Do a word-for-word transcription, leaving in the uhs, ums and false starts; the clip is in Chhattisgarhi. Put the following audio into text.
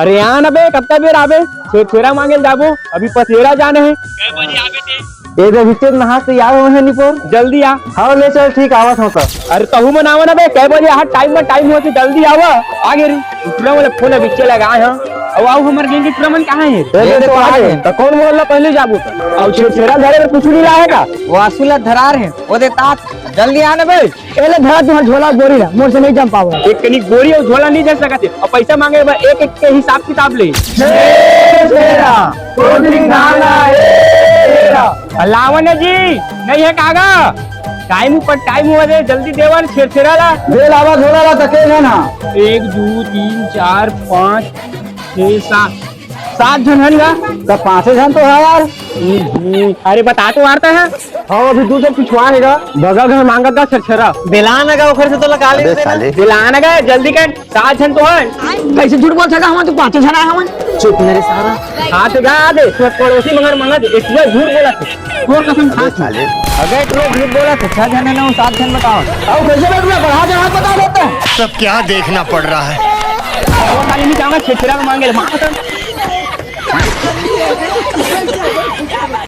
अरे आ ना बे, कतका बेर आबे? छेरछेरा मांगे ल जाबो, अभी पसेरा जाना हे। कै बजे आबे ते? ए दे, अभी ते नहा के आवे हे निपोर। जल्दी आ। हाँ, ले चल, ठीक, आवत हों त। अरे तहू मन आवा ना बे, कै बजे? हाँ, टाइम में टाइम होथे, जल्दी आवा। आ गे रे, टुरा वाला फोन अभी चला गा, हाँ। अब आऊ हमर गैंग के टुरा मन कहाँ हे? ए दे, तो आ गे। त कौन मोहल्ला पहले जाबो? अउ छेरछेरा धरे बर कुछ नहीं लाए का? वासु ला धरार हे, ओ दे तात, जल्दी आ ना बे। ए ले धरा तुम्हार झोला बोरी ला, मोर से नहीं जम पावा। एक कनी बोरी अउ झोला नहीं दे सकत हे, अउ पैसा मांगे बर एक एक के हिसाब किताब ले। छेरछेरा, कोडिंग धाना, ए छेरछेरा। लावा ना जी, नहीं हे कागा? टाइम ऊपर टाइम हुआ दे, जल्दी देवा ना छेरछेरा ला। दे लावा झोला ला, तके ना ना। एक, दू, तीन, चार, पाँच, छः, सात, सात झन हन गा। त पाँचे झन तो हे यार। हम्म, अरे बता तो वार्ता है। हाँ, अभी दू झन पिछुआ हे गा। बगा घर मांगा गा छेरछेरा। बेलान गा ओखर से तो लगा ले अबे देना। साले। बेलान गा, जल्दी कर, सात झन तो हन। कैसे झूठ बोल सकता, हम तो पाँचे झन आए हवन। चुप मेरे सारा। हाथ गा दे, तू पड़ोसी मगर मंगा दे, इतना झूठ बोला तू। वो कसम खा अबे साले। अबे तू झूठ बोला तू, छह झन है ना, वो सात झन बताओ। आओ कैसे बैठ गया, बढ़ा चढ़ा बता देता है। सब क्या देखना पड़ रहा है। वो खाली नहीं चाहूंगा, छेरछेरा को मांगे ले, मांगा तो।